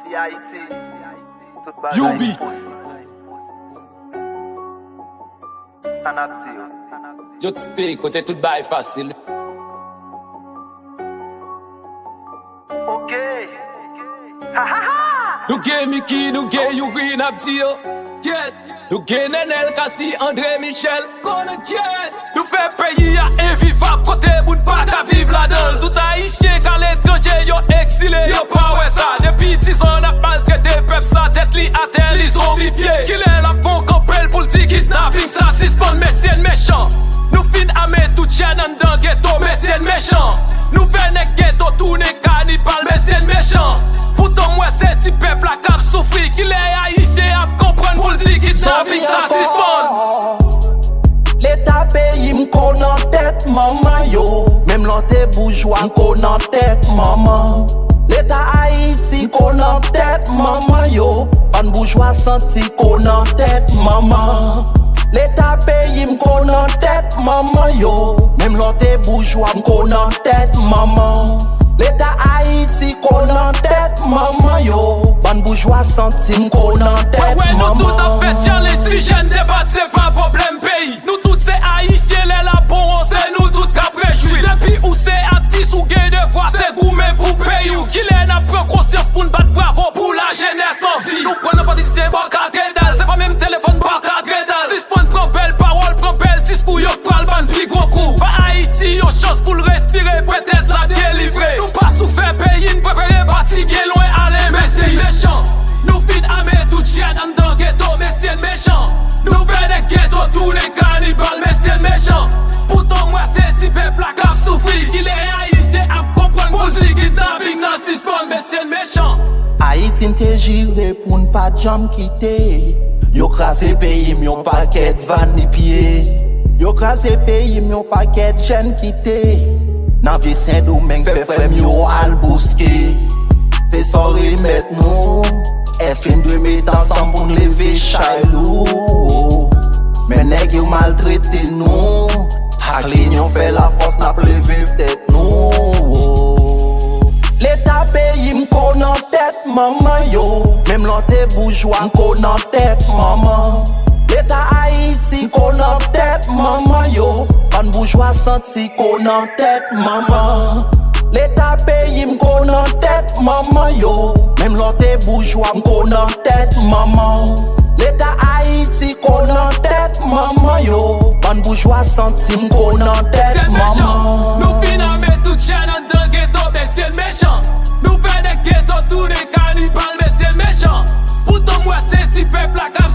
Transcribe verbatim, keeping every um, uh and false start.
Di Ayiti, tout bagay posib. Sa n ap di yo? Yo ti peyi kote tout bagay fasil. Ok. Nou gen Mickey, nou gen Youri, n ap di yo. Kyèt. Nou gen Nenel Cassy, André Michel. Konn kyèt. Nou fè peyi a envivab, kote moun pa ka viv ladan l. Tout Ayisyen k aletranje, yo egzile, yo pa wè sa. Depi dizan n ap maltrete pèp sa, tèt li atè, li zonbifye. Kilè l ap fè yon kanpe l pou l di kidnaping sa sispann, mesye n mechan. Nou fin ame tout jèn anndan geto, mesye n mechan. Nou fè nèg geto tounen kanibal, mesye n mechan. Poutan m wè se ti pèp la k ap soufri, kilè Ayisyen ap konprann pou l di kidnaping sa sispann? Leta peyi m ko nan tèt manman yo. Menm lè w te boujwa, m ko nan tèt manman. Leta Ayiti ko nan tèt manman yo. Bann boujwa santi ko nan tèt manman. Leta peyi m ko nan tèt manman yo. Menm lè w te boujwa, m ko nan tèt manman. Leta Ayiti ko nan tèt manman yo. Bann boujwa santi m ko nan tèt manman. Wè, wè, nou tout ap fè challenge. Si jèn te bat, se pa pwoblèm peyi. Nou tout se Ayisyen, lè l ap bon, se nou tout k ap rejwi. Depi ou se atis, ou gen devwa, se goumen pou peyi w. Kilè n ap pran konsyans pou n bat bravo pou lajenès an vi? Nou pran nan politisyen bò katedral, se pa menm telefòn bò katedral. Sispann pran bèl pawòl, pran bèl diskou, yo pral ban n pi gwo kou. Ba Ayiti yon chans pou l respire, petèt l ap delivre. Nou pa sou fè peyi n prefere pati byen lwen ale, mesye n mechan. Nou fin ame tout jèn anndan geto, mesye n mechan. Nou fè nèg geto tounen kanibal, mesye n mechan. Poutan m wè se ti pèp la k ap soufri, kilè Ayisyen ap konprann pou l di kidnaping sa sispann, mesye n mechan. Ayiti n te jire pou n pa t janm kite. Yo kraze peyi m yon pakèt van ni pye. Yo kraze peyi m yon pakèt jèn kite. Nan vye Sendomeng fè frè m yo al bouske. Se sa w remèt nou? Èske n dwe met ansanm pou n leve chay lou? Men nèg yo maltrete nou. Ak linyon fè lafòs, n ap leve tèt nou. Leta peyi m ko nan tèt manman yo. Menm lè w te boujwa, m ko nan tèt manman. Leta Ayiti ko nan tèt manman yo. Bann boujwa santi ko nan tèt manman. Leta peyi m ko nan tèt manman yo. Menm lè w te boujwa, m ko nan tèt manman. Leta Ayiti ko nan tèt manman yo. Bann boujwa santi m ko nan tèt manman. Nou fin ame tout jèn anndan geto, mesye n mechan. Nou fè nèg geto tounen kanibal, mesye n mechan. Poutan m wè se ti pèp la k